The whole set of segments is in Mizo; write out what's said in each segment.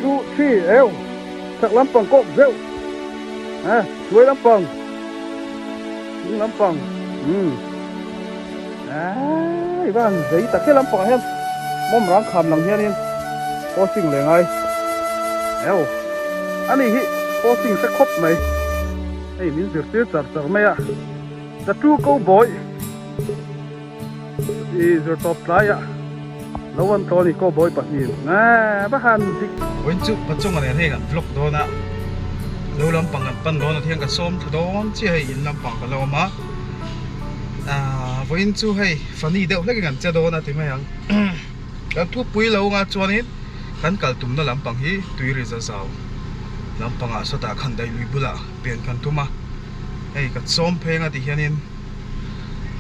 two three eu chak lampang kawk zeuh eh hnuai lampang hnung lampang umm eee i van zei tak he lampangah hian mawm rang kham lang hianin posting leh ngai eu ani hi posting hre khawp mai hei min zirtir char char mai a tattoo cowboy. I zir tawp tlaiah lo an tlawn i cowboy pahnih eh va han dik. Vawiin chu Pachunga nen hei kan vlog dawn a, lo lampang kan pan dawn a thian ka sawm thla dawn chiah hei in lampang ka la awm a, aaa vawiin chu hei funny deuh hlekin kan che dawn a ti mai ang, kan thupui lo anga chuanin kan kal tumna lampang hi tui ri za zau lampangah sawtah khan daih lui bulah pen kan tum a, hei ka sawm phei anga ti hianin.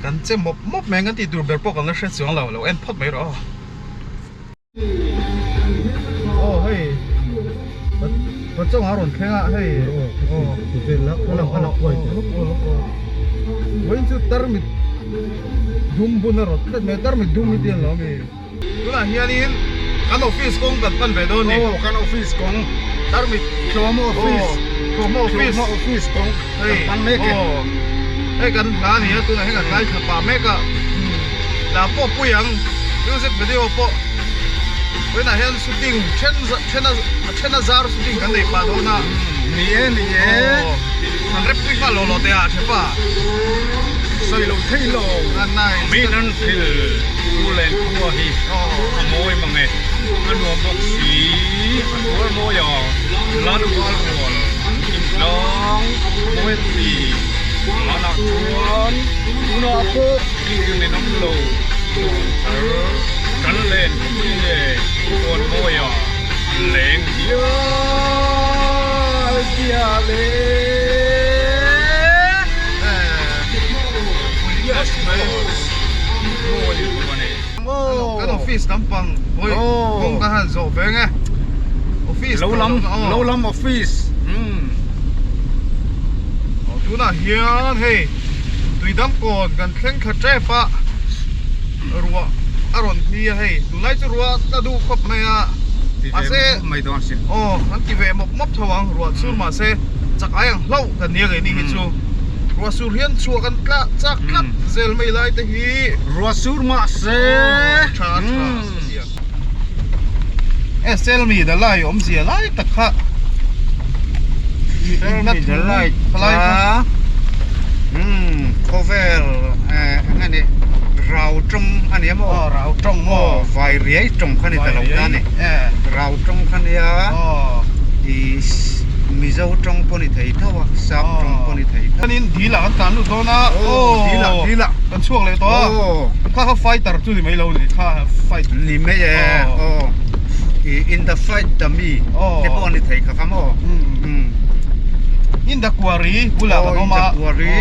Kan che mawp mawp mai ang kan tih tur ber pawh kan la hre chuang lo, lo en phawt mai rawh aw. Aw hei Pachawng a rawn thleng a hei vawiin chu tarmit dum bun a rawn tlat mai a tarmit dum hi ti an lo ami. Tunah hianin kan office kawng kan pan ve dawn a ni. Aw kan office kawng. Tarmit Tlawma office. Tlawma office. Tlawma office kawng kan pan mek e. Aw hei kan hla a ni a tunah hian kan ngaithla pah mek a. Hla pawh pui ang music video pawh vawiinah hian shooting then then a then a zar shooting kan nei pah dawn a. Ni e ni e. Aw kan rep pui nghal lo lo teh a thepa. Sawi lo thei lo. A nice. Min an thil. Pu Lenkhua hi a mawi mang e, a nuam bawk si, a tuar mawi a, lan rual rual an kim tlang mawi a ti, lanah chuan tunah pawh tih rin awm lo, nuam thar kan len pui leh huan mawi a an leng dial dial e. Kan office lampang hawi kawng kan han zawh ve nge office lo lam lo lam office tunah hian hei tuidam kawn kan thleng thla tep a ruah a rawn hli a hei tunlai chu ruah a duh khawp mai a mahse aw kan ti ve mawp mawp tho ang ruah chur mahse chak ai ang hlauh kan nia ngei ni hi chu. Ruah sur hian chhuah kan tla chak tlat zel mai lai te hi. Ruah sur mah se. Tha tha. E sell me the light awmzia lai tak kha. Sell me the light kha. Um khawvel eng nge ni rau tawng a ni emaw. Aw rau tawng maw. Aw vai riai tawng kha ni ta lo ta ni. Rau tawng kha nia. Aw. I Mizo tawng pawh ni thei tho a, Sap tawng pawh ni thei tho. Chuanin dil ah kan tlan lut dawn a, aw dil ah dil ah kan chhuak leh tawh a, kha kha fighter chu ni mai lo ni kha fight ni mai e, aw i in the fight dummy te pawh ni thei kha kha maw in the quarry bulah kan awm a, in the quarry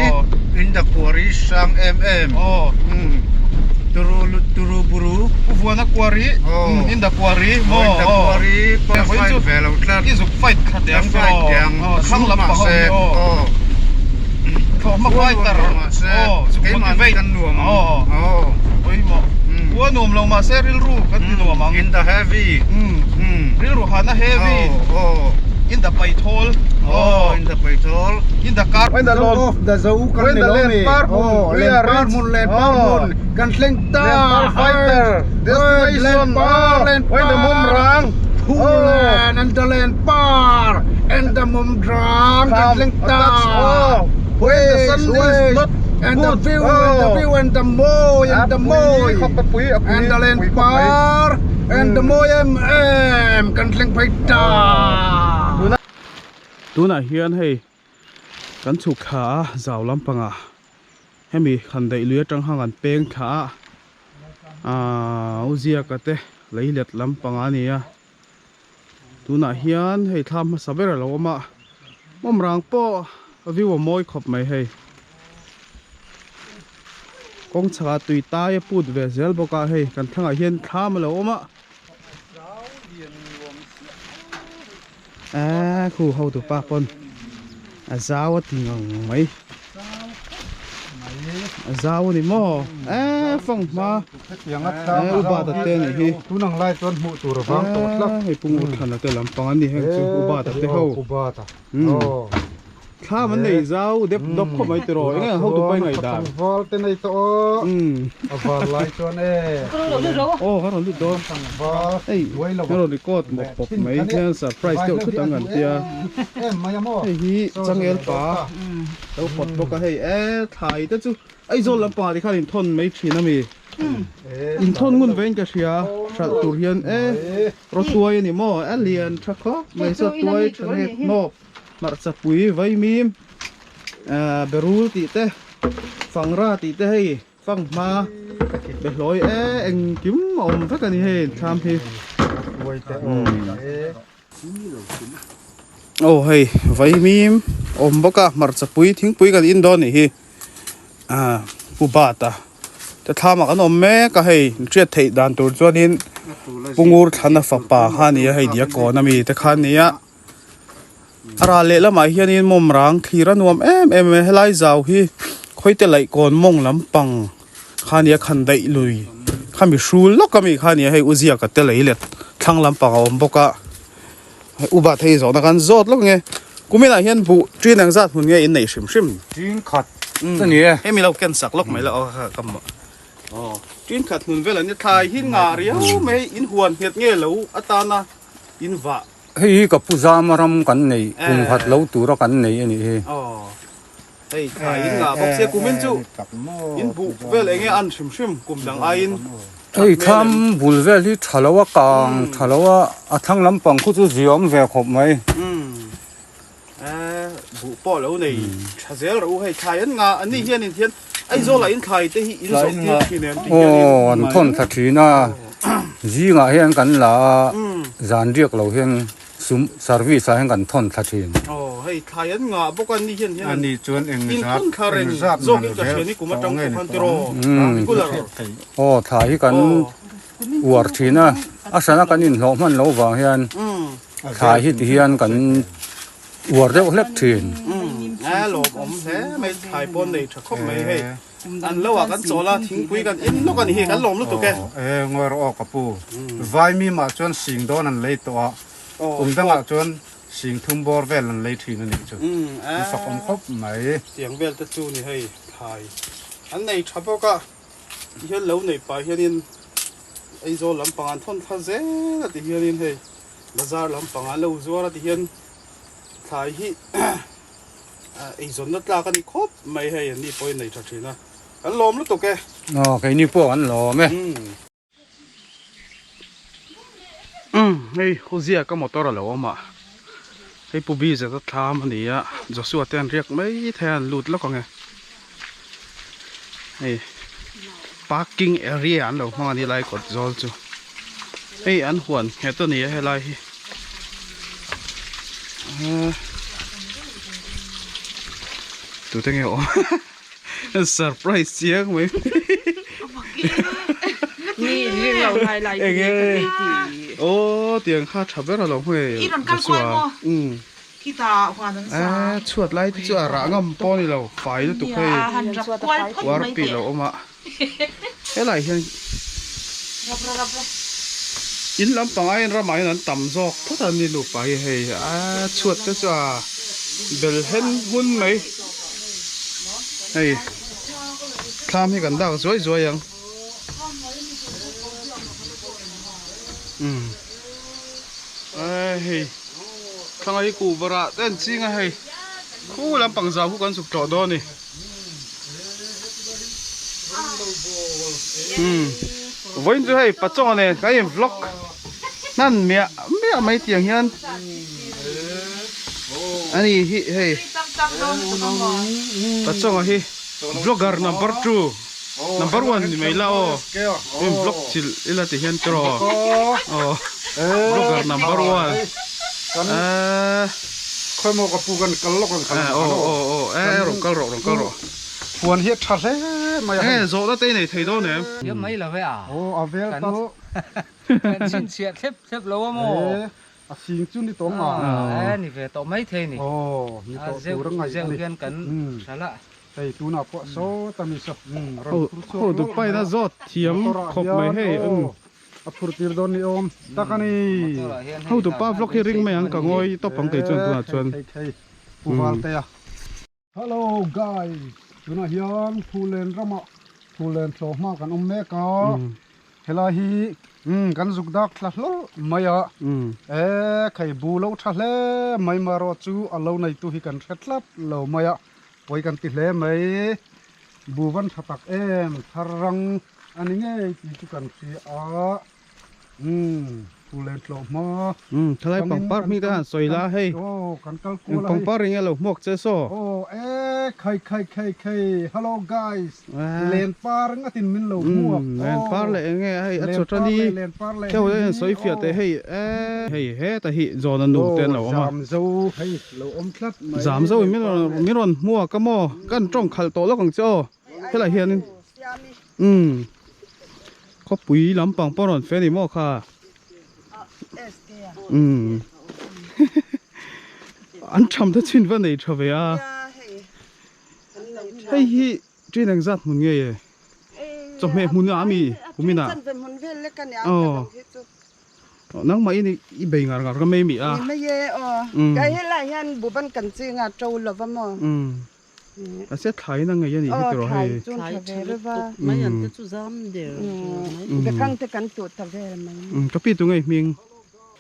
in the quarry sang em em aw turu turu buru u vuana quarry in the quarry maw in the quarry pawh fight ve lo tlat i zuk fight kha te ang aw thlang lam pang ho hi aw thlawhhma fighter aw zuk motivate aw pawimawh khua nuam lo mahse rilru kan ti nuam ang in the heavy rilru hana heavy in the paithawl aw in the paithawl in the car in the lon of the zo kan ni lo mi aw len par hmun len par hmun kan thleng ta len par fighter destination len par in the mumrang Phulen and the len par and the mumrang kan thleng ta when the sun is not and the view and the view and the moi and the moi and the len par and the moi em em kan thleng phei ta Tunah hian hei kan chhuk thla a zau lampangah hemi han daih lui atang khan kan peng thla a Aaa u ziaka te lei let lampang a ni a tunah hian hei thla hmasa ber a lo awm a mawmrang pawh a view a mawi khawp mai hei kawng chhakah tui tai a put ve zel bawk a hei kan thlangah hian thlam a lo awm a eee khu hotu pa pawn a zau a ti ngang mai. A zau a ni maw? Eee fanghma eee Ubata te a nih hi. Tun ang lai chuan hmuh tur a vang tawh tlat. Eee hei Pu Ngurthana te lampang an ni heng chu Ubata te ho. Ubata. Thlam an nei zau dep dawp khawp mai tiraw eng eng hotu pawh i ngaih dan. Tlangval te nei tawh aw. A var lai chuan e. Aw ka rawn lut dawn. Tlangval Hei duai lo ka rawn record mawp pawp mai hian surprise deuh thut ang an tia. Hei hi changel pa lo pawt bawk a hei e thlai te chu Aizawl lampangah te khan inthawn mai thin a mi. Inthawn ngun vein ka hria hralh tur hian e rawtuai a ni maw a lian tha khawp mai saw tuai tha hnep hnawp. Hmarcha pui vaimim ahh berul tih te fangra tih te hei fanghma behlawi e engkim a awm vek a ni hei thlam hi aw hei vaimim a awm bawk a hmarcha pui thingpui kan in dawn a nih hi ahh pu bat a te thlam ah kan awm mek a hei hriat theih dan tur chuanin pu ngur thlana fapa kha a ni a hei diakkawn ami te kha a ni a. A ral leh lamah hianin mawm rang thlir a nuam em em a helai zau hi khawite laih kawn mawng lampang kha nia khan daih lui khami hrul lawk ami kha nia hei u ziaka te lei let thlang lampang a awm bawk a hei u bat hei zawhna khan zawt lawk nge kuminah hian buh ṭin ang zat hmun nge in neih hrim hrim ṭin khat a ni e hemi lo ken sak lawk mai la aw ka aw ṭin khat hmun vel an ni thlai hi ngah riau mai in huan nghet nge lo atana in vah Hei hi ka pu zama ram kan neih kum khat lo tura kan nei a nih hi. Aw hei thlai in ngah bawk sia kumin chu in buh vel eng nge an hrim hrim kum dang aiin Hei thlam bul vel hi tha lo a kang tha lo a a thlang lampang khu chu ziawm ve khawp mai. Umm eh buh pawh lo nei tha zel rawh u hei thlai an ngah an ni hian in hian Aizawl ah in thlai te hi in zawh tir thin em ti hian in Aw an thawn thla thin a zingah hian kan la a zan riak lo hian sum service ah hian kan thawn thla thin. Aw hei thlai an ngah bawk a ni hian hian Ani chuan eng in zat thawn thla reng eng zat zawk man in ka vel hria ni kum tawh atang nge pawh ni khan tawh tiraw ang regular Aw thlai hi kan uar thin a a hrana kan inhlawh hman loh vang hian thlai hi ti hian kan Uar deuh hlek thin. Umm a lawmawm hle mai thlai pawn nei tha khawp mai hei an lo ah kan chawl a thingpui kan in lawk a ni hi kan lawm lutuk e. E ngawi rawh aw ka pu Vaimi mah chuan sing dawn an lei tawh a kum dangah chuan sing thum bawr vel an lei thin a nih chu an fak awm khawp mai. Tiang vel te chu ni hei thlai an nei tha bawk a tihian lo nei pah hianin Aizawl lampang an thawn thla zel a ti hianin hei Bazar lampang an lo zuar a ti hian thlai hi eizawnna tlak a ni khawp mai hei an ni pawhin nei tha thin a kan lawm lutuk e. Aw keini pawh kan lawm e. Umm hei Huzia ka motor a lo awm a hei Pu Biza te thlam a ni a Joshua te an riak mai thei a an lut lawk ang e hei parking area an lo hmang a ni lai kawt zawl chu hei an huan nghet a ni a helai hi ahh tute nge awm surprise chiang mai enge aw tiang kha tha ber alawm hei Joshua umm eh chhuat lai te chu a rah ngam pawh a ni lo fai lutuk hei uar pih lo awm a helai hian in lampang aiin ramah hian an tam zawk phawt a ni nupa hi hei a chhuat te chu a bel hen hun mai hei thlam hi kan dak zuai zuai ang umm hei thlang hi kuhva rah te an ching a hei khu lampang zau khu kan chhuk tawh dawn a ni. Vawiin chu hei Pachawnga nen kan in vlog hnan miah miah mai tiang hian a ni hi hei Pachawnga hi vlogger number 2 number 1 ni mai la aw in vlog chilh ila ti hian tiraw aw vlogger number 1 eh Khawi maw ka pu kan kal lawk ang kha aw aw aw eh rawn kal rawh rawn kal rawh. Huan hi a tha hle mai a. Enge zawhna te i nei thei dawn em? Thiam mai lo e a. Aw a vel ta chu. Kan chhinchhiah thlep thlep lo a maw? E a sing chu ni tawng a. E ni ve tawh mai thei ni. Aw ni tawh tur a ngaih a ni. Zeuh hian kan hral a. Hei tunah pawh sawta mi saw rawn phur chhuak Ho dupa in a zawt thiam khawp mai hei um. A phur tir dawn ni awm tak a ni. Ho dupa vlog hi ring mai ang ka ngawi tawp ang kei chuan tunah chuan. Hei hei Pu Valtea. Hello guys tunah hian Phulen ramah Phulen tlawhma kan awm mek a. Helai hi kan zuk dak thla hlawlh mai a, e khai bu lo tha hle mai marawh chu a lo neitu hi kan hre tlat lo mai a, pawi kan ti hle mai, bu van tha tak em thar rang a ni ngei tih chu kan hria a, umm Phulen tlawh hma. Umm thalai pangpar hming te han sawi la hei, aw kan kal kual a hei, pangpar eng nge lo hmuak che saw. Aw e khai khai khai khai hello guys. Len par ngatin min lo hmuak aw. Len par leh eng nge hei a chawt a ni. Len par leh Hei hei sawi fiah teh hei e. Hei heta hi zawn a nu te an lo awm a. Zam zo hei lo awm tlat mai. Zam zo in min rawn hmuak a maw kan tawng khalh tawh lawk ang che aw helai hianin umm khawpui lampang pawh rawn fe a ni maw kha umm an tham te chhin va nei tha ve a. Hei hi train eng zat hmun nge e? Chawhmeh hmun a mi kumin ah. Aw nangmah in i bei ngar ngar ka mai mi a. Ni mai e aw. Ka helai hian buban kan ching a to lova maw. A se thlai in a ngei a nih hi tiraw hei. Aw thlai chu tha ve reuh a. Mai an te chu zam der mai. Bekang te kan tuh ta vel mai. Ka pi tu ngei hming.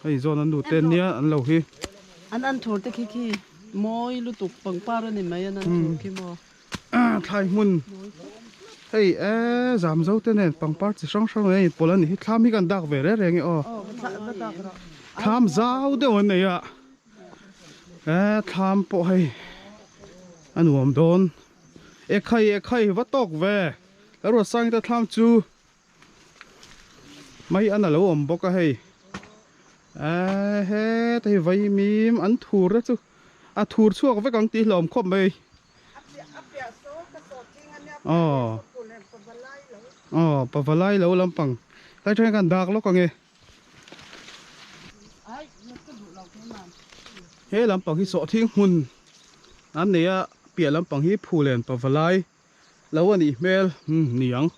Hei zawn an nu te nia an lo hi. An an thur te khi khi. Mawi lutuk pangpar a ni mai a nan tur khi maw. Thlai hmun hei e zam zo te nen pangpar chi hrang hrang nen pawlh a ni hi thlam hi kan dak ve reng reng e aw thlam zau deuh an nei a e thlam pawh hei a nuam dawn e khai e khai va tawk ve la ruat sang te thlam chu Mai an alo awm bawk a hei eee heta hi vaimim an thur te chu a thur chhuak vek ang tih hlawm khawp mai aw aw pavalai lo lampang tlai tang hian kan dak lawk ang e he lampang hi sawhthing hmun an nei a piah lampang hi phulen pavalai. Lo a nih hmel ni ang.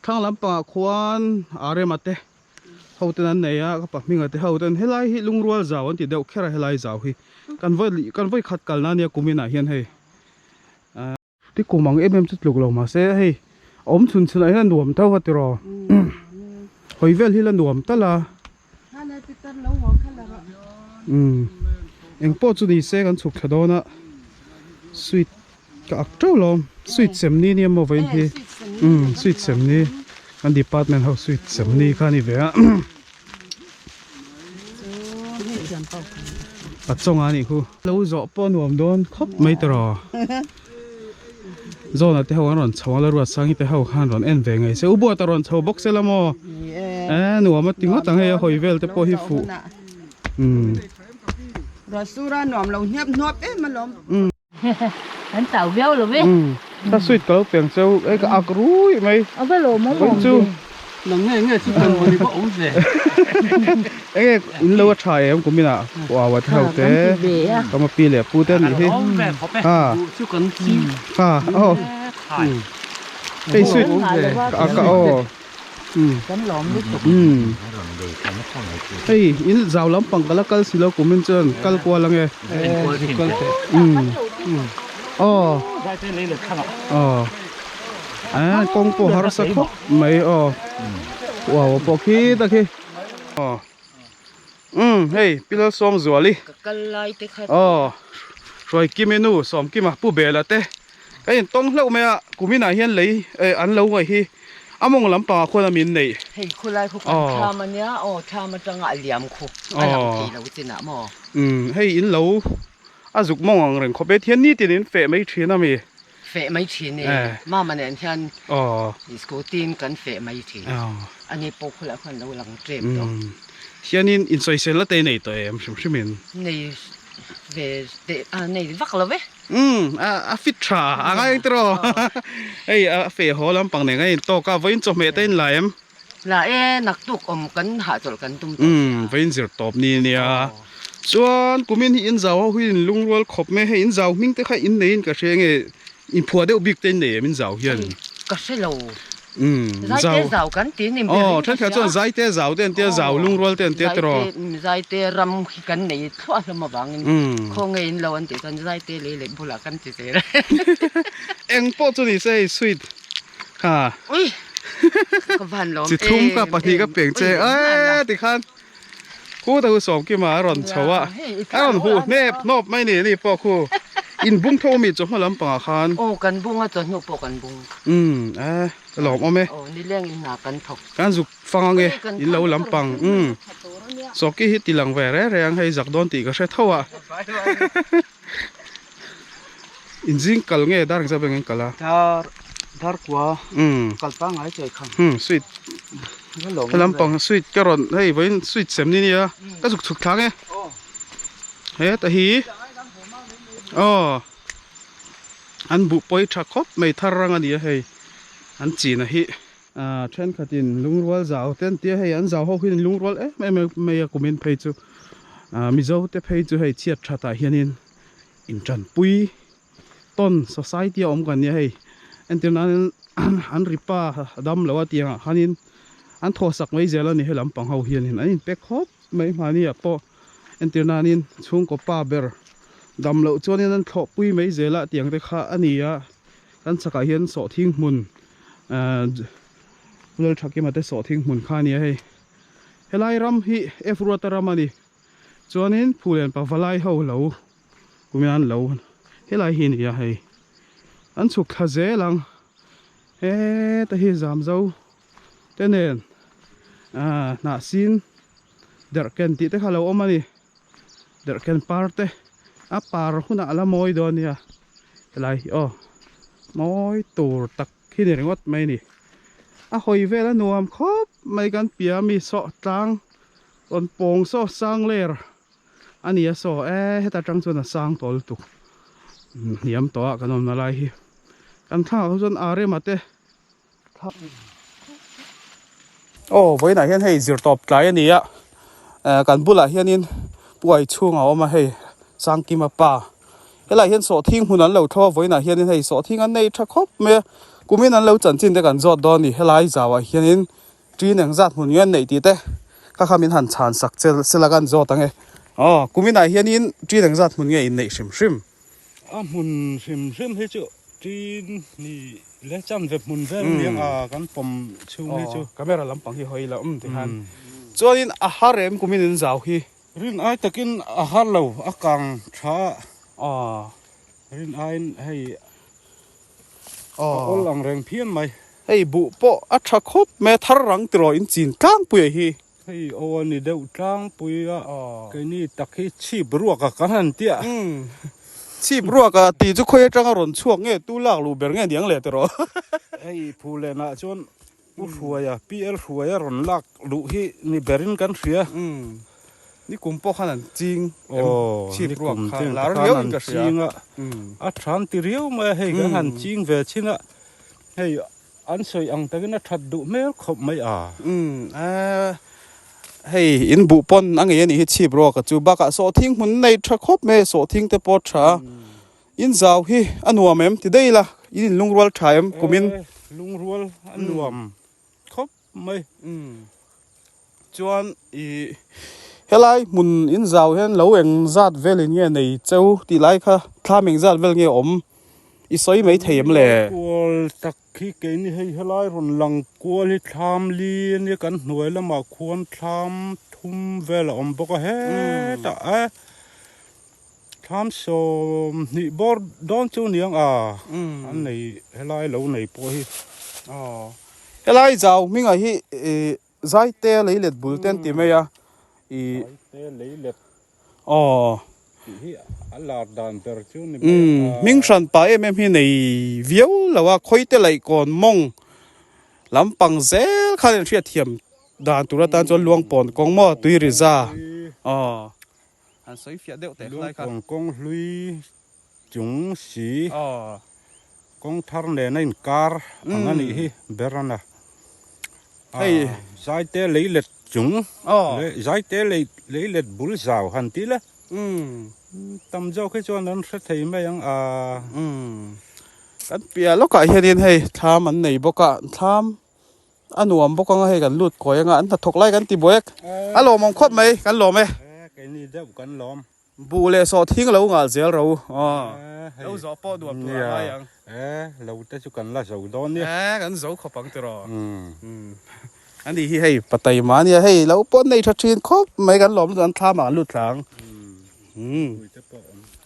Thlang lampangah khuan Arema te ho ten an nei a, ka pa hminga te ho ten helai hi lungrual zau an ti deuh kher a helai zau hi. Kan vawi kan vawi khat kalna ania kumin ah hian hei ti kum ang em em chu tluk lo mahse hei a awm chhun chhun ah hian a nuam tho a tiraw hawi vel hi la nuam tal a. Umm engpawh chu ni se kan chhuk thla dawn a sweet ka ak teuh lo sweet sem ni nia maw vawiin hi umm sweet sem ni kan department ho sweet sem ni kha a ni ve a a chawng a nih khu lo zawh pawh a nuam dawn khawp mai tawh Zawna te ho an rawn chho a la ruat sangi te ho khan rawn en ve ngei se u buat a rawn chho bawk se la maw e nuam a ti ngawt ang hei a hawi vel te pawh hi fuh umm Rasura nuam lo hniap hnuap em alawm. An tau viau lo ve. Umm ka sweet ka lo piang cheu ei ka ak rui mai. A va lawm awm awm chu. Nang nge nge chu kan mawni va awm ve. Enge in lo a tha em kum inah uau a thau te ka ma pi leh pu te anih hi. Ha chu kan chi. Ha aw. Hei sweet ka ka aw. Kan lawm lutuk. Hei in zau lampang ka la kal si lo kum in chuan kal kual ange. Aw. Aw. A kawng pawh harsa khawp mai aw uau pawh khi ta khi aw umm hei pilal sawm zuali aw hruai kimi nu sawm kima pu bela te ka in tawng hlauh mai a kumin ah hian lei eh an lo ngaih hi a mawng lampang ah khuan a min neih hei khulai khu kan thlam ania aw thlam atanga a liam khu a lang thei lo chinah maw umm hei in lo a zuk mawng ang reng khawp e thian nitin in feh mai thin a mi. Feh mai thin e. Mama nen hian scooty in kan feh mai thin. Ani pawh khulah khuan lo lang tep tawh. Hianin insawisel la te nei tawh em hrim hrim in? Nei ve teh a nei vak lo ve. Umm a fit tha a ngai ang tiraw. Hei a feh haw lampang nen kan intawk a vawiin chawhmeh te in la em? La e naktuk awm kan hahchawlh kan tum tawh sia. Umm vawiin zir tawp ni nia. Chuan kumin hi in zau ho hi in lungrual khawp mai hei in zau hming te kha in neiin ka hria nge. Inphuah deuh bik te in nei em in zau hian? Ka hre lo. Zaite zau kan ti ni ber in ka hria. Chuan zaite zau te an tia zau lungrual te an tia tiraw? Zaite ram hi kan nei thluah hlawm avangin khaw nge in lo an tih chuan zaite lei leh bulah kan ti zel. Eng pawh chu ni se hei sweet kha. Ui ka van lawm em. Chi thum ka pahnih ka peng che e tikhan Khu ta hu Sawmkima a rawn chho a, a rawn huh hnep hnawp mai ni ni pawh khu in bung tho mi chawhma lampangah khan. Aw kan bung a chawhnu pawh kan bung. Umm e ka lawm awm e. Aw nileng in hna kan thawk. Kan zuk fang ange in lo lampang umm Sawki hi ti lang ve reng reng hei zak dawn tih ka hre tho a. In zing kal nge dar engzat veng in kal a? Dar dar kua kal pangngai che khan. Hmm sweet. Lampang sweet ka rawn hei vawiin sweet sem ni nia ka zuk chhuk thlang e. Heta hi aw an buh pawi tha khawp mai thar rang a ni a hei an chin a hi. Thenkhatin lungrual zau te an tia hei an zau ho hian lungrual em em mai a kumin phei chu Mizo te phei chu hei chhiat thatah hianin intanpui tawn society a awm kan nia hei entir nan an ri pa a dam lo a tiangah khanin an thawhsak mai zel a ni he lampang ho hianin an inpe khawp mai mahni ah pawh entir nanin chhungkaw pa ber dam loh chuanin an thlawhpui mai zel a tiang te kha a ni a kan chhakah hian sawhthing hmun ahh Lalthakima te sawhthing hmun kha a ni a hei helai ram hi F Ruata ram a ni. Chuanin Phulen pavalai ho lo kumin an lo helai hi nia hei an chhuk thla zel ang heta hi zamzo te nen ah hnah sin derhken tih te kha lo awm a ni derhken par te a par hunah a la mawi dawn nia helai hi aw mawi tur tak khi ni ringawt mai a ni a hawi vel a nuam khawp mai kan piah ami sawh tlang. Rawn pawng saw sang ler a ni a saw e heta tang chuan a sang tawh lutuk hniam tawh a kan awmna lai hi kan thlangah kha chuan a rema te aw vawiinah hian hei zir tawp tlai a ni a kan bulah hianin puai chhung a awm a hei Sangkima pa helaiah hian sawhthing hmun an lo thlawh a vawiinah hianin hei sawhthing an nei tha khawp mai a kumin an lo chanchin te kan zawt dawn a ni helai zauah hianin Ṭin engzat hmun nge an neih tih te kha kha min han chhan sak che sela ka han zawt ang e. Aw, kuminah hianin ṭin engzat hmun nge in neih hrim hrim? A hmun hrim hrim hi chu ṭin ni le chanve hmun vel nia a kan pawm chhung hi chu. Aw, camera lampang hi hawi la awm tikhan. Chuanin a har em kumin in zau hi? Rin ai takin a har lo, a kang tha a. Aw. Rin aiin hei A awl ang reng phian mai. Hei buh pawh a tha khawp mai a, thar rang tiraw in chin tlangpui a hi. Hei aw a ni deuh tlangpui a, keini tak hi chhip ruak a kan han tia. Umm chhip ruak a tih chu khawi atanga rawn chhuak nge tu lak luh ber nge niang le tiraw. Hei Phulenah chuan U Hruaia, PL Hruaia rawn lak luh hi ni berin kan hria. Umm ni kum pawh khan an ching em chhip ruak kha lar riau in ka hria. A than ti riau mai a hei kan han ching ve chin a hei an sawi ang takin a that duh hmel khawp mai a. Umm hei in buh pawn a ngei a nih hi chhip ruak a chu bakah sawhthing hmun nei tha khawp mai a sawhthing te pawh a tha. In zau hi a nuam em ti daih ila, in in lungrual tha em kumin? E, lungrual a nuam khawp mai. Chuan i helai hmun in zau hian lo eng zat velin nge nei cheu tih lai kha thlam eng zat vel nge awm i sawi mai thei em le? Kual tak hi keini hei helai rawn lang kual hi thlam li ania kan hnuai lamah khuan thlam thum vel a awm bawk a hetah e. Thlam 20 bawr dawn chu niang a, an nei helai lo nei pawh hi. Aw, helai zau hmingah hi Zaite leilet bul te an ti mai a, i. Zaite leilet. Aw. Tih hi a lar dan ber chu ni mai a. Hming hran pa em em hi nei viau lo a, khawite laihkawn mawng lampang zel khan in hriatthiam dan tur atan chuan Luangpawn kawng maw Tuiriza. Aw. Han sawi fiah deuh teh khlai kha. Lungkawn kawng hlui chung si kawng thar nena inkar ang a nih hi Berana. Hei Zaite leilet chung leh Zaite leilet bul zau han ti le. Tam zawk hi chuan an hre thei mai ang a. Kan piah lawkah hianin hei thlam an nei bawk a thlam a nuam bawk anga hei kan lut kawi anga an hnathawk lai kan ti buai a lawmawm khawp mai kan lawm e. Keini deuh kan lawm. Buh leh sawh thing lo nghal zel ro lo zawh pawh nuam tur a ngai ang. E lo te chu kan la zo dawn nia. E kan zo khawp ang tiraw. Ani hi hei patai mah ania hei lo pawh nei tha thin khawp mai kan lawm lutuk an thlam ah an lut thla ang.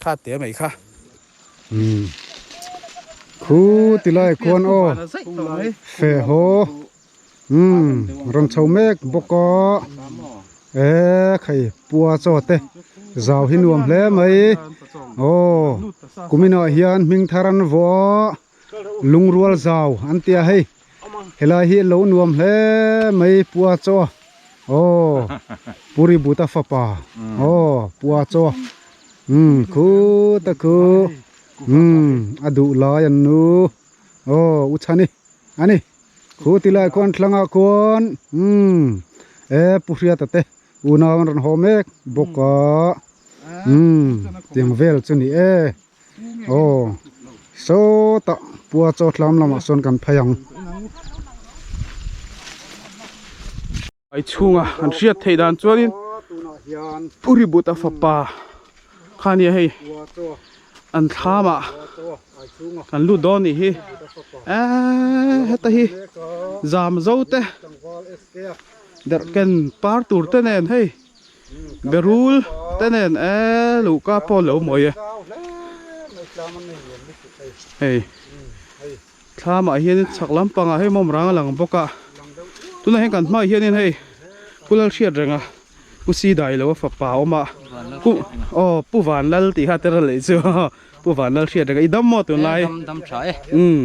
Kha te mai kha. Khu tilai khuan aw fe haw rawn chho mek bawk a e khai pua chaw te zau hi nuam hle mai aw kuminah hian hming thar an vuah a lungrual zau an tia hei helai hi lo nuam hle mai pua chaw aw puri buta fapa aw pua chaw umm khuta khu umm a duh lai an nu aw u chhani ani khu ti lai khuan thlangah khuan umm e pu hriata te unau an rawn haw mek bawk a umm tiang vel chu ni e aw sawtah pua chaw thlam lamah sawn kan phei ang. Ai chhunga an hriat theih dan chuanin Puributa fapa kha nia hei an thlamah kan lut dawn nih hi eee heta hi zam zo te derhken par tur te nen hei berul te nen eee luhka pawh a lo mawi e hei. Thlamah hianin chhak lampangah hei mawm rang a lang bawk a, tunah hian kan hmaah hianin hei Pu Lalhriatrenga Pu Sidailo a fapa a awm a, Pu aw Pu Vanlal tih kha tera leh chu Pu Vanlalhriatrenga i dam maw tunlai? Dam dam tha e. Umm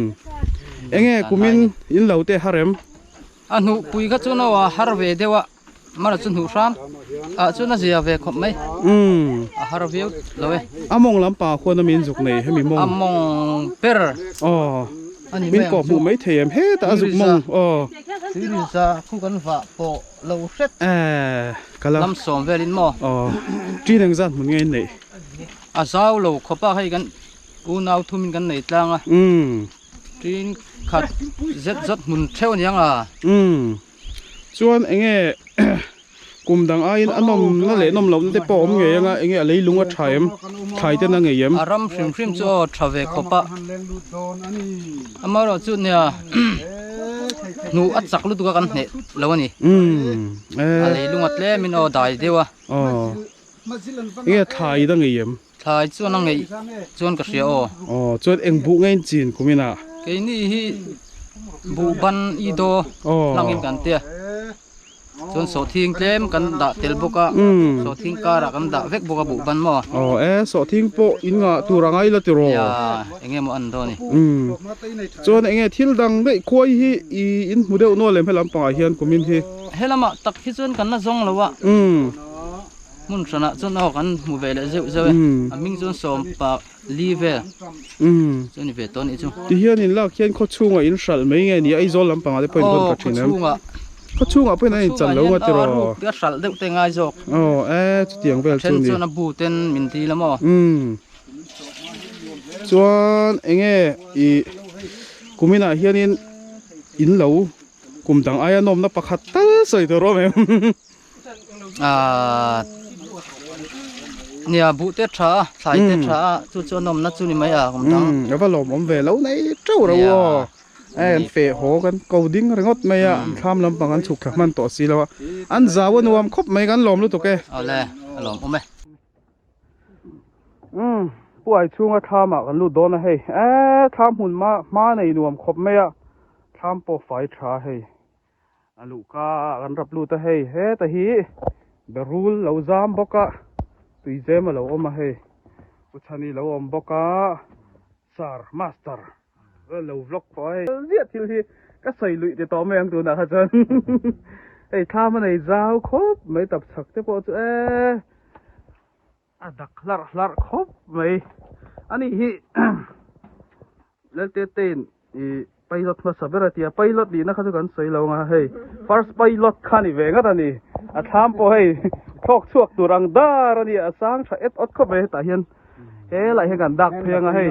enge kumin in lo te harem? A hnuhpui kha chu no a har ve deuh a. Mara chu hnuh hram ah chuan a zia ve khawp mai. Umm. A har viau lo e. A mawng lampang ah khuan a min zuk nei hemi mawng. A mawng ber. Aw. A ni Min mai ang kawh chu. hmuh mai thei em hetah a zuk mawng aw. Tuiriza khu kan vah pawh lo hret. Eh ka la. Lam sawm velin maw. Aw. Ṭin engzat hmun nge in neih? A zau lo khawp a hei kan unau thumin kan nei tlang a. Umm. Ṭin khat zet zawt hmun theuh a niang a. Umm. Chuan enge kum dang aiin a nawmna leh nawm lohna te pawh a awm ngei anga enge a leilung a tha em thlai ten a ngei em. A ram hrim hrim chu aw tha ve khawp a, amaherawh chu nia hnuh a chak lutuk a kan hneh lo a ni. A leilung a tlem in aw dai deuh a. Aw enge thlai in a ngei em. Thlai chuan a ngeih chuan ka hria aw. Aw chuan eng buh nge in chin kum ina? Keini hi buh ban i daw hlangin kan tia. Chuan sawhthing tlem kan dah tel bawk a, sawhthing karah kan dah vek bawk a buh ban maw? Aw e, sawhthing pawh in ngah tur a ngai la tiraw? Nia, eng nge maw an dawn i? Chuan eng nge thil dang daih khuai hi i in hmu deuh nual em he lampangah hian kum in hi? Helamah tak hi chuan kan la zawng lo a. Hmun hranah chuan aw kan hmu ve leh zeuh zeuh e, a hming chuan sawmpa li vel chu a ni ve tawh a nih chu. Tihian in lak hian khawchhungah in hralh mai nge ni a, Aizawl lampangah te pawh in rawn tla thin em? Aw khawchhungah. Khawchhungah pawhin an inchan lo nga tiraw? A ruk te a hralh deuh te ngai zawk. Aw e chutiang vel chu ni. A then chuan a bu ten min dil a maw? Umm chuan enge i kuminah hianin in lo kum dang aia nawmna pakhat tal sawi tur awm em? Ahh nia buh te tha a thlai te tha a chu chu a nawmna chu ni mai a awm dang a va lawmawm ve lo nei teuh reuh aw e an feh haw kan ko ding ringawt mai a an thlam lampang an chhuk thla hman tawh si lo a an zau a nuam khawp mai kan lawm lutuk e awle a lawmawm e. Umm puai chhunga thlam ah kan lut dawn a hei e thlam hmun hma hma nei nuam khawp mai a thlam pawh fai tha a hei. A luhka ah kan rap lut a hei heta hi berul lo zam bawk a tui zem a lo awm a hei uchhani lo awm bawk a sir master lo vlog pawh a hei ziah thil hi ka sawi luih ti tawh mai ang tunah kha chuan hei thlam a nei zau khawp mai tap chhak te pawh chu e A dak hlarh hlarh khawp mai a nih hi Laltetein i pilot hmasa ber a ti a pilot nihna kha chu kan sawi lo ang a hei first pilot kha a ni ve ngat a ni a thlam pawh hei thlawk chhuak tur ang dar a ni a sang tha et awt khawp mai hetah hian helaiah hian kan dak phei ang a hei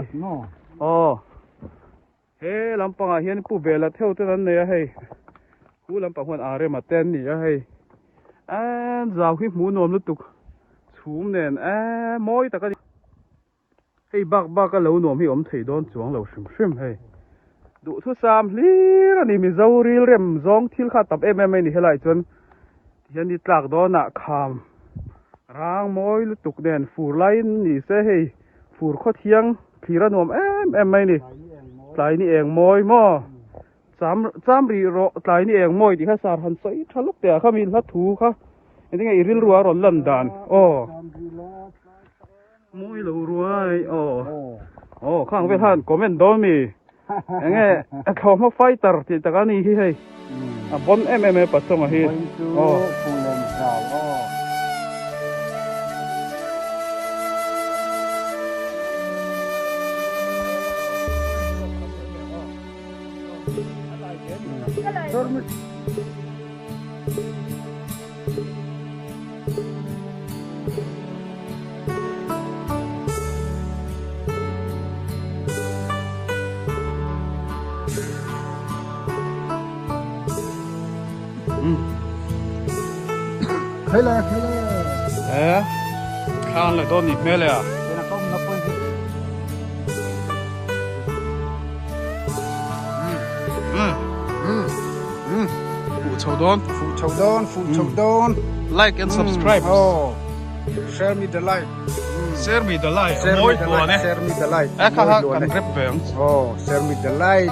aw. He lampangah hian pu vela theuh ten an nei a hei khu lampang huan a rema te an ni a hei eee zau hi hmuh nuam lutuk chhum nen eee mawi tak a ni hei bak bak a lo nuam hi awm thei dawn chuang lo hrim hrim hei duhthusam hlir a ni mizo ril rem zawng thil kha tam em em mai a ni helai chuan tihian ni tlak dawnah kham rang mawi lutuk nen fur laiin ni se hei. Fur khaw thiang thlir a nuam em em mai ni. Tlai ni eng mawi maw? Cham cham rih rawh tlai ni eng mawi tih kha sar han sawi tha lawk teh ah kha mi hla thu kha engtin nge i rilru a rawn lan dan aw. Mawi lo ruai aw. Aw khang vel khan comment dawn mi. Enge a thlawhhma fighter tih tak a ni hi hei. A bon em em e Pachonga hi. Aw. Khaile khaile. Eh, thlan le dawn ni hmel e a. Fuh chho dawn. Fuh chho dawn, fuh chho dawn. Like and subscribe. Oh. Share me the light. Share me the light. Mawi hluan e. Share me the light. E kha kha kan rep ve ang. Oh, share me the light.